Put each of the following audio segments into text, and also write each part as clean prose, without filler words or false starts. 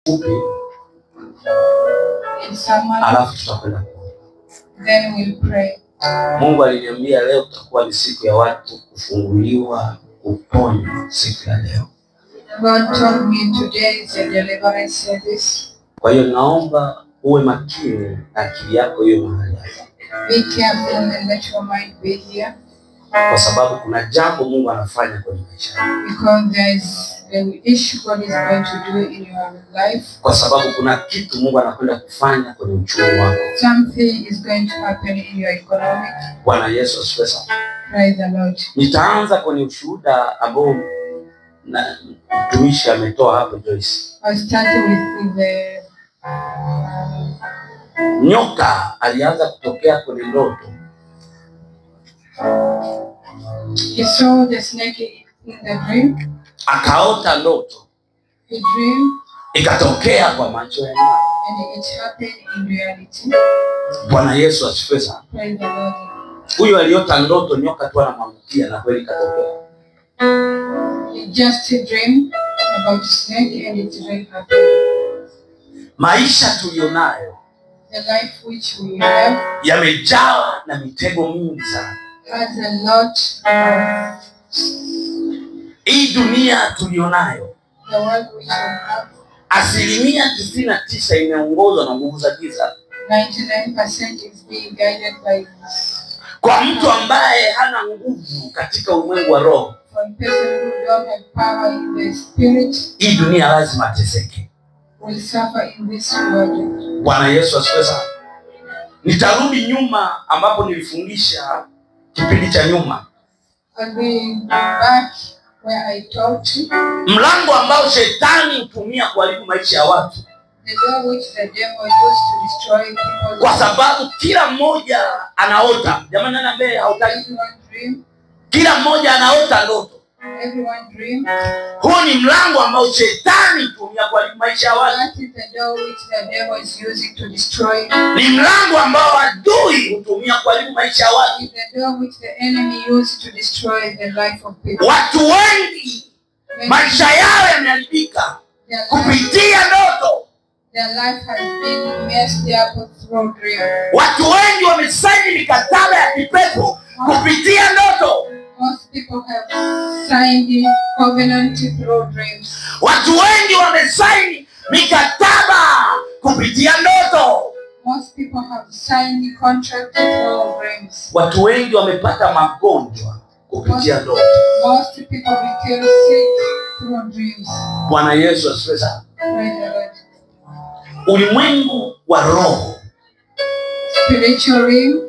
Fupi, In summary, alafu tutakwenda kuomba. then we'll pray. Mungu aliniambia leo kutakuwa ni siku ya watu kufunguliwa, kuponywa siku ya leo. God told me today is a deliverance service. Kwa hiyo naomba uwe makini na akili yako hiyo mahali hapa, Be careful and let your mind be here, kwa sababu kuna jambo Mungu anafanya kwenye maisha yako, because there is the issue God is going to do in your life. kwa sababu kuna kitu Mungu anakwenda kufanya kwenye uchumi wako. Something is going to happen in your economic. Bwana Yesu asifiwe sana. Praise the Lord. Nitaanza kwenye ushuhuda ambao na mtumishi ametoa hapo Joyce. I'll start with the Nyoka alianza kutokea kwenye ndoto he saw the snake in the dream. akaota ndoto He dreamed ikatokea kwa macho ya nyama. and it happened in reality. Bwana Yesu asifiwe sana. Praise the Lord. Huyu aliota ndoto nyoka tu anamwangukia na kweli ikatokea. He just dreamed about snake and it really happened. Maisha tuliyonayo The life which we have yamejawa na mitego mingi sana. has a lot of Hii dunia tuliyonayo the world which we have. 99% imeongozwa na nguvu za giza. 99% is being guided by Kwa mtu ambaye hana nguvu katika ulimwengu wa roho, for a person who don't have power in the spirit hii dunia lazima ateseke. will suffer in this world. Bwana Yesu asifiwe sana. Nitarudi nyuma ambapo nilifundisha kipindi cha nyuma, I'll be back where I taught you. mlango ambao shetani hutumia kuharibu maisha ya watu, The door which the devil used to destroy people. kwa sababu kila mmoja anaota. Jamani, nani ambaye haotaki? Everyone dream. Kila mmoja anaota ndoto. Everyone dream. Huu ni mlango ambao shetani hutumia kuharibu maisha ya watu, That is the door which the devil is using to destroy. ni mlango ambao adui hutumia kuharibu maisha ya watu. Is the door which the enemy used to destroy the life of people. Watu wengi Many maisha yao yameharibika their life, kupitia ndoto. their life has been messed up through dream. Watu wengi wamesaini mikataba ya kipepo kupitia ndoto. Most people have signed covenant through dreams. Watu wengi wamesaini mikataba kupitia ndoto. Most people have signed contract through dreams. Watu wengi wamepata magonjwa kupitia ndoto. Most people became sick through dreams. Bwana Yesu asifiwe sana. Praise the Lord. Ulimwengu wa roho Spiritual realm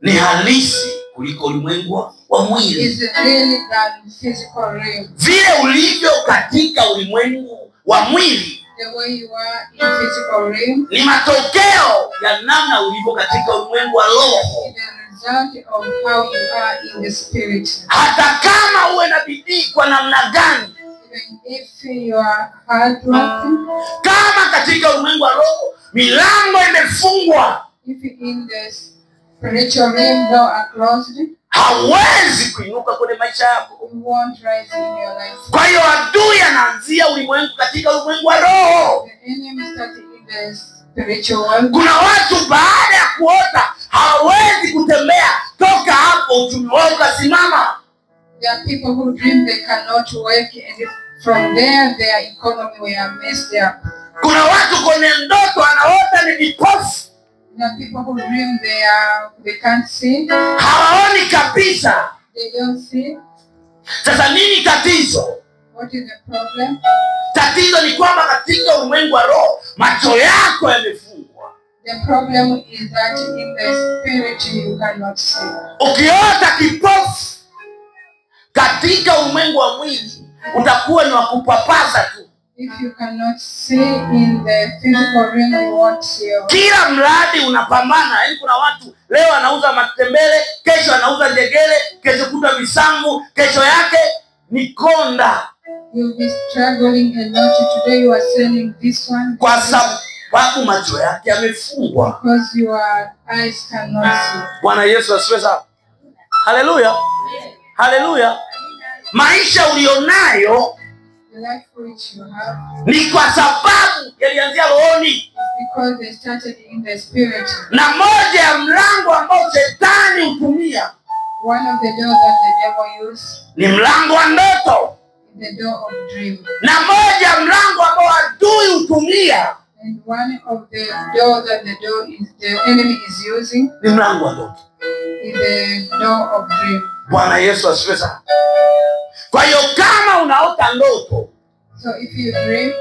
ni halisi kuliko ulimwengu wa mwili. is really than physical realm. Vile ulivyo katika ulimwengu wa mwili The way you are in physical realm ni matokeo ya namna ulivyo katika ulimwengu wa roho. is the result of how you are in the spirit. Hata kama uwe na bidii kwa namna gani, Even if you are hard working, kama katika ulimwengu wa roho milango imefungwa, if in the spiritual realm door are closed, hawezi kuinuka kwenye maisha yako. you won't rise in your life. Kwa hiyo adui anaanzia ulimwengu katika ulimwengu wa roho. The enemy started in the spiritual world. Kuna watu baada ya kuota hawawezi kutembea toka hapo, uchumi wao ukasimama. There are people who dream they cannot work, and from there their economy were messed up. Kuna watu kwenye ndoto anaota ni vipofu, There are people who dream they can't see, hawaoni kabisa. they don't see. Sasa nini tatizo? What is the problem? Tatizo ni kwamba katika ulimwengu wa roho macho yako yamefungwa. The problem is that in the spirit you cannot see. Ukiota kipofu katika ulimwengu wa mwili utakuwa ni wa kupapaza tu. If you cannot see in the physical realm, you won't see. Kila mradi unapambana. Yaani kuna watu leo anauza matembele, kesho anauza njegere, kesho kutwa misamvu, kesho yake ni konda, You'll be struggling a lot. Today you are selling this one kwa sababu macho yake yamefungwa. because your eyes cannot see. Bwana Yesu asifiwe sana. Haleluya, haleluya. Maisha ulionayo The The life which you have ni kwa sababu yalianzia rohoni. Because they started in the spirit. Na moja ya mlango ambao shetani hutumia, One of the doors that the devil used ni mlango wa ndoto. is the door of dream. Na moja ya mlango ambao adui hutumia And one of the door that the enemy is using ni mlango wa ndoto. is the door of dream. Bwana Yesu asifiwe sana. Kwa hiyo kama unaota ndoto, So if you dream,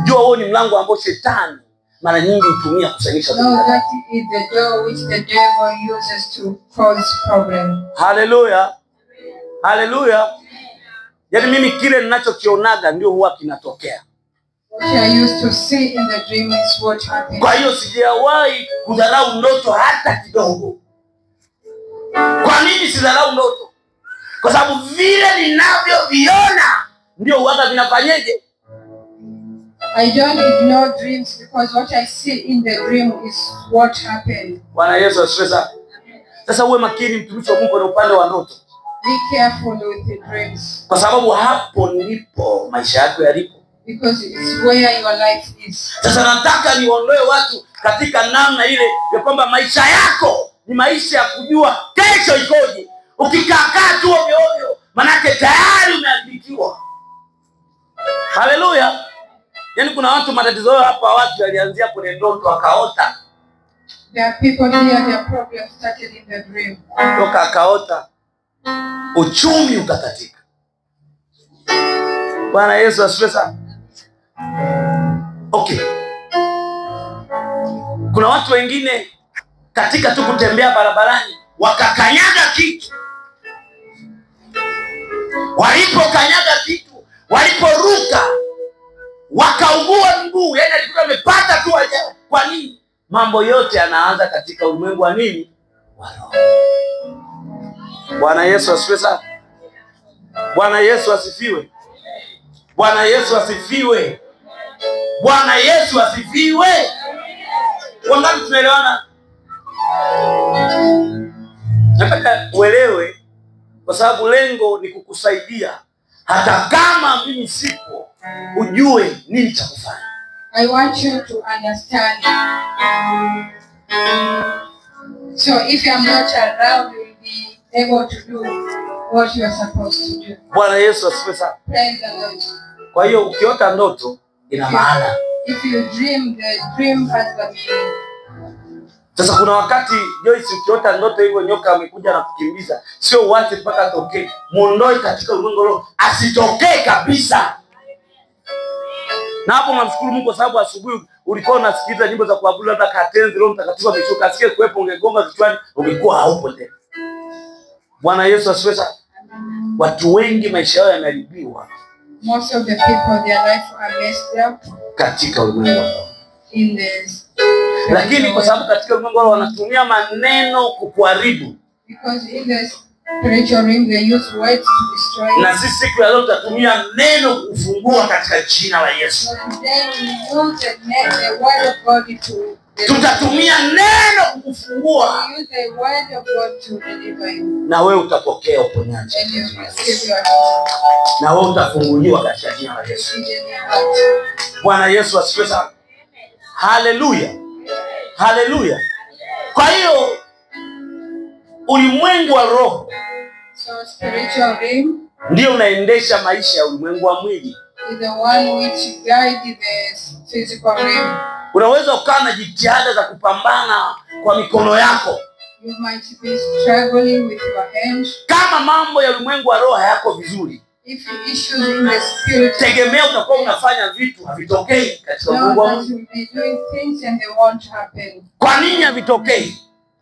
jua huo ni mlango ambao shetani mara nyingi hutumia kusanyisha know dunia. that is the door which the devil uses to cause problem. Haleluya, haleluya. Yaani mimi kile ninachokionaga ndio huwa kinatokea. What I used to see in the dream is what happened. Kwa hiyo sijawahi kudharau ndoto hata kidogo. Kwa nini sidharau ndoto? Kwa sababu vile ninavyoviona ndio huwaga vinafanyeje? I don't ignore dreams because what I see in the dream is what happened. Bwana Yesu asifiwe sana. Sasa uwe makini mtumishi wa Mungu na upande wa ndoto, Be careful with the dreams kwa sababu hapo ndipo maisha yako yalipo. because it's where your life is. Sasa nataka niondoe watu katika namna ile ya kwamba maisha yako ni maisha ya kujua kesho ikoje. Ukikaakaa tu ovyo ovyo, manake tayari umeandikiwa. Haleluya! Yaani kuna watu matatizo yao hapa, watu walianzia kwenye ndoto akaota, There are people here, their problems started in the dream. toka akaota, uchumi ukakatika. Bwana Yesu asifiwe sana. Okay, kuna watu wengine katika tu kutembea barabarani wakakanyaga kitu. Walipokanyaga kitu, waliporuka wakaugua mguu, yaani alikuwa amepata tu ajali. Kwa nini? Mambo yote yanaanza katika ulimwengu wa nini? Wa roho. Bwana Yesu asifiwe sana. Bwana Yesu asifiwe. Bwana Yesu asifiwe. Bwana Yesu asifiwe. Wangapi tunaelewana? Nataka uelewe, kwa sababu lengo ni kukusaidia hata kama mimi sipo, ujue nini cha kufanya. I want you to understand. So if I'm not around, you'll be able to do what you are supposed to do. Bwana Yesu asifiwe sana. Praise the Lord. Kwa hiyo ukiota ndoto ina maana. If you dream, the dream has the meaning. Sasa kuna wakati Joyce, ukiota ndoto hivyo nyoka amekuja na kukimbiza, sio uache mpaka atokee. Muondoe katika ulimwengu wa roho, asitokee kabisa. Na hapo namshukuru Mungu kwa sababu asubuhi ulikuwa unasikiliza nyimbo za kuabudu, labda katenzi, Roho Mtakatifu ameshuka, asikie kuwepo, ungegonga kichwani, ungekuwa haupo tena. Bwana Yesu asifiwe sana. Watu wengi maisha yao yameharibiwa Most of the people, their life are messed up katika ulimwengu wa roho. in this. Lakini kwa sababu katika ulimwengu wa roho wanatumia maneno kukuharibu, Because in the spiritual realm, they use words to destroy. na sisi siku ya leo tutatumia neno kufungua katika jina la Yesu. So today we use the word of God to Tutatumia neno kukufungua, we use the word of God to deliver you, na wewe utapokea uponyaji, and you receive your healing na wewe utafunguliwa katika jina la Yesu. in the name of Jesus. Bwana Yesu asifiwe sana. Haleluya, haleluya. Kwa hiyo ulimwengu wa roho So spiritual realm ndio unaendesha maisha ya ulimwengu wa mwili. is the one which guides the physical realm. Unaweza ukawa na jitihada za kupambana kwa mikono yako, You might be struggling with your hands. kama mambo ya ulimwengu wa roho hayako vizuri, If issues in the spirit, tegemea utakuwa unafanya vitu havitokei katika know ulimwengu wa that mwili. you'll be doing things and they won't happen. Kwa nini havitokei?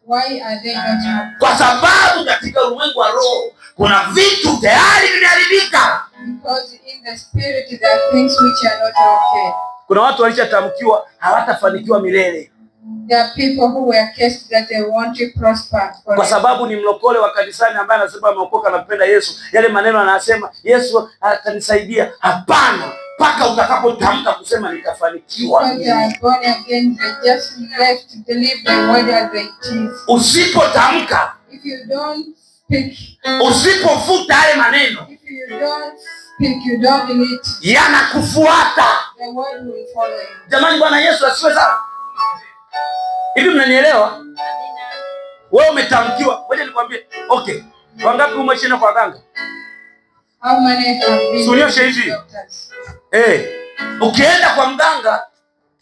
Why are they not happening? Kwa sababu katika ulimwengu wa roho kuna vitu tayari vimeharibika. Because in the spirit there are things which are not okay. Kuna watu walishatamkiwa hawatafanikiwa milele, There are people who were cursed that they want to prosper kwa forever. sababu ni mlokole wa kanisani ambaye anasema ameokoka, anampenda Yesu. Yale maneno anasema Yesu atanisaidia. Hapana, mpaka utakapotamka kusema nitafanikiwa. Because they are born again, they just left to believe the word as it is. Usipotamka If you don't speak, usipofuta yale maneno, if you don't speak, you don't delete, yanakufuata. the word will follow you. Jamani, Bwana Yesu asifiwe sana. Hivi mnanielewa? Wewe umetamkiwa. Ngoja nikwambie. Okay. Wangapi umeshinda kwa waganga? How many have been Sunyoshe to hivi. doctors? Ukienda kwa mganga,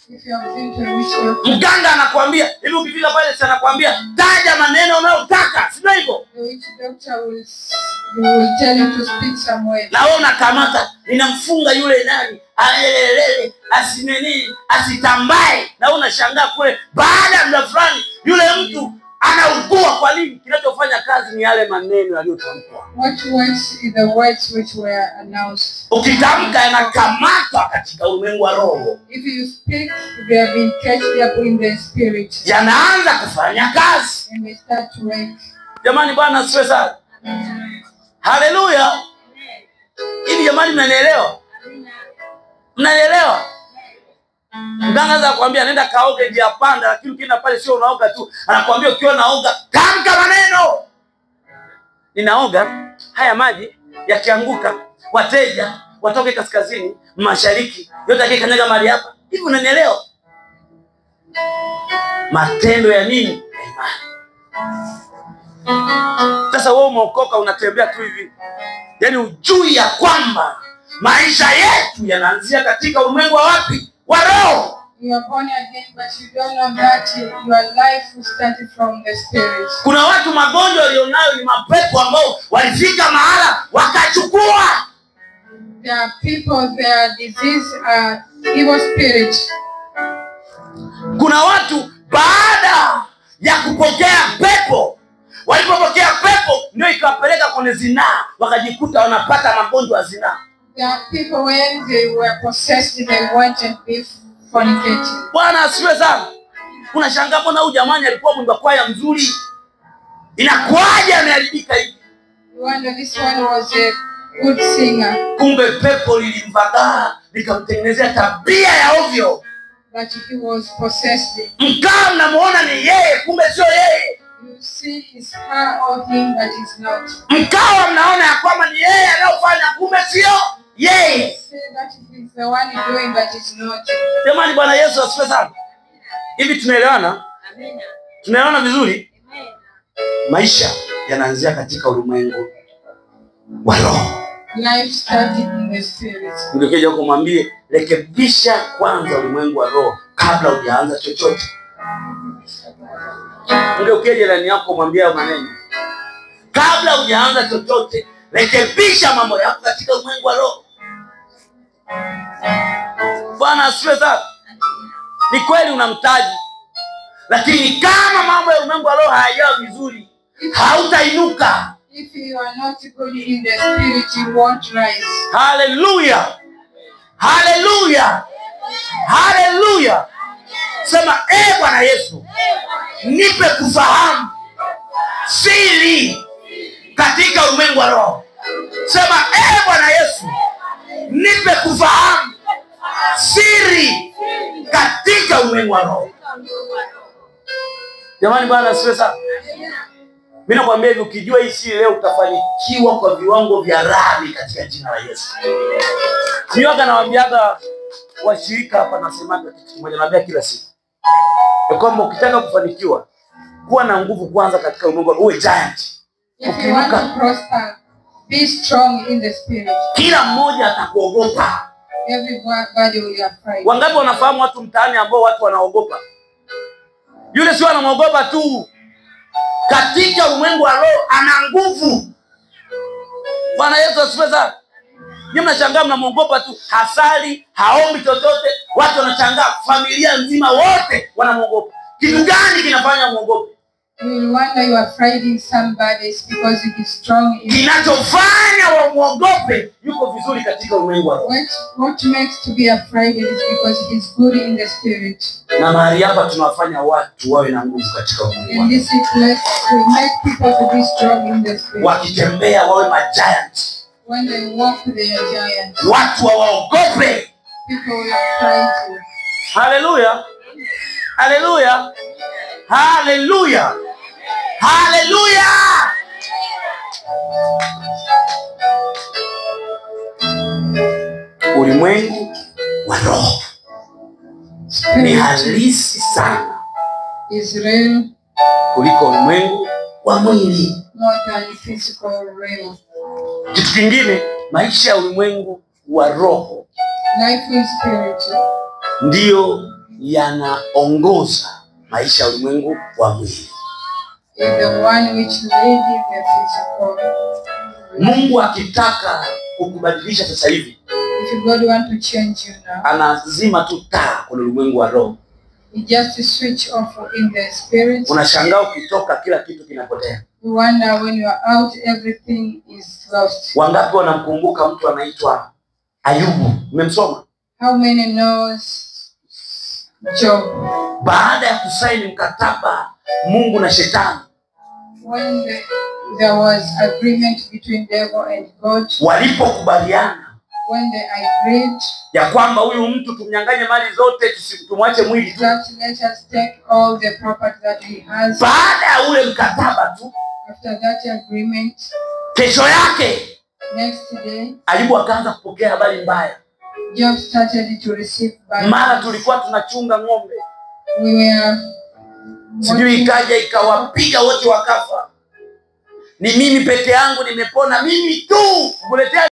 If you have been to a witch doctor, mganga anakuambia hivi, ukifika pale si anakuambia taja maneno unayotaka, si ndio hivyo? the witch doctor will tell you to speak some words. Na wewe unakamata, ninamfunga yule nani, aelelele, asinini, asitambae. Na wewe unashangaa kule, baada ya muda fulani yule mtu anaugua. Kwa nini? Kinachofanya kazi ni yale maneno yaliyotamkwa. What works is the words which were announced. Ukitamka yanakamatwa katika ulimwengu wa roho, If you speak, they have been catched up in the spirit yanaanza kufanya kazi. and they start to work. Jamani, Bwana asifiwe sana. Haleluya. Hivi jamani, mnanielewa? Mnanielewa? Mganga anaweza kukwambia nenda kaoge njia panda, lakini ukienda pale sio unaoga tu, anakuambia ukiwa naoga tamka maneno. Ninaoga haya maji yakianguka, wateja watoke kaskazini, mashariki, yote akikanyaga mahali hapa. Hivi unanielewa? Matendo ya nini? Ya imani. Sasa wewe umeokoka unatembea tu hivi, yaani ujui ya kwamba maisha yetu yanaanzia katika ulimwengu wa wapi? Wa roho. You are born again, but you don't know that your life will start from the spirit. Kuna watu magonjwa walionayo ni mapepo ambao walifika mahala wakachukua. There are people, their disease are evil spirit. Kuna watu baada ya kupokea pepo, walipopokea pepo ndio ikawapeleka kwenye zinaa, wakajikuta wanapata magonjwa ya zinaa. There are people when they were possessed, they went and be fornicating. Bwana asifiwe sana. Unashangaa mbona huyu jamani alikuwa mwimba kwaya mzuri, inakuwaje ameharibika hivi? You wonder this one was a good singer, Kumbe pepo lilimvagaa likamtengenezea tabia ya ovyo. but he was possessed. Mkaa mnamuona ni yeye, kumbe sio yeye. You see it's her or him, but it's not. Mkawa mnaona ya kwamba ni yeye anayofanya, kumbe sio yeye. You see that he's the one doing, but it's not. Jamani, Bwana Yesu asifiwe sana. Hivi tunaelewana? Tunaelewana vizuri? Maisha yanaanzia katika ulimwengu wa roho. Life started in the spirit. Ungekuja kumwambie rekebisha kwanza ulimwengu wa roho kabla hujaanza chochote. Ungekuja jirani yako kumwambia hayo maneno, kabla hujaanza chochote rekebisha mambo yako katika ulimwengu wa roho. Bwana asifiwe sana. Ni kweli unamtaji, lakini kama mambo ya ulimwengu wa roho hayajawa vizuri, hautainuka. If you are not good in the spirit, you won't rise. Haleluya, haleluya, haleluya. Sema, Bwana Yesu, nipe kufahamu siri katika ulimwengu wa roho. Sema, Bwana Yesu, nipe kufahamu siri katika ulimwengu wa roho. Jamani, Bwana asifiwe sana. Mimi nakwambia hivi, ukijua hii siri leo utafanikiwa kwa viwango vya rami katika jina la Yesu. Mimi waga nawaambiaga washirika hapa, nasemaga kitu kimoja, nawaambia kila siku ya kwamba ukitaka kufanikiwa, kuwa na nguvu kwanza katika ulimwengu, uwe giant. If you want to prosper, be strong in the spirit. Kila mmoja atakuogopa. Everybody will be afraid. Wangapi wanafahamu watu mtaani ambao watu wanaogopa? Yule sio anamuogopa tu, katika ulimwengu wa roho ana nguvu. Bwana Yesu asifiwe sana. Nyinyi mnashangaa mnamuogopa tu, hasali, haombi chochote, watu wanashangaa, familia nzima wote wanamuogopa. Kitu gani kinafanya muogope? You will wonder you are afraid somebody is because he is strong in Kinachofanya wamuogope, yuko vizuri katika ulimwengu wa roho. What makes to be afraid is because he is good in the spirit. Na mahali hapa tunawafanya watu wawe na nguvu katika ulimwengu wa In roho. this place, we make people to be strong in the spirit. Wakitembea wawe magiant. When they walk, they are giants. Watu wawaogope. People will afraid you. Haleluya. Haleluya. Haleluya. Haleluya. Ulimwengu wa roho ni Spirit halisi sana is real kuliko ulimwengu wa mwili. more than physical realm. Kitu kingine, maisha ya ulimwengu wa roho Life in spirit ndiyo yanaongoza maisha ya ulimwengu wa mwili. is the one which leads the physical. Mungu akitaka kukubadilisha sasa hivi, If God want to change you now, anazima tu taa kwenye ulimwengu wa roho. He just switch off in the spirit. Unashangaa ukitoka, kila kitu kinapotea. You wonder when you are out, everything is lost. Wangapi wanamkumbuka mtu anaitwa Ayubu? Mmemsoma? How many knows Job? Baada ya kusaini mkataba Mungu na Shetani, When there was agreement between devil and God, walipokubaliana when they agreed ya kwamba huyu mtu tumnyanganye mali zote, tumwache mwili tu. that let us take all the property that he has. Baada ya ule mkataba tu, After that agreement, kesho yake next day, Ayubu akaanza kupokea habari mbaya. Job started to receive bad Mara news. tulikuwa tunachunga ng'ombe, We were sijui ikaja ikawapiga wote wakafa, ni mimi peke yangu nimepona, mimi tu kukuletea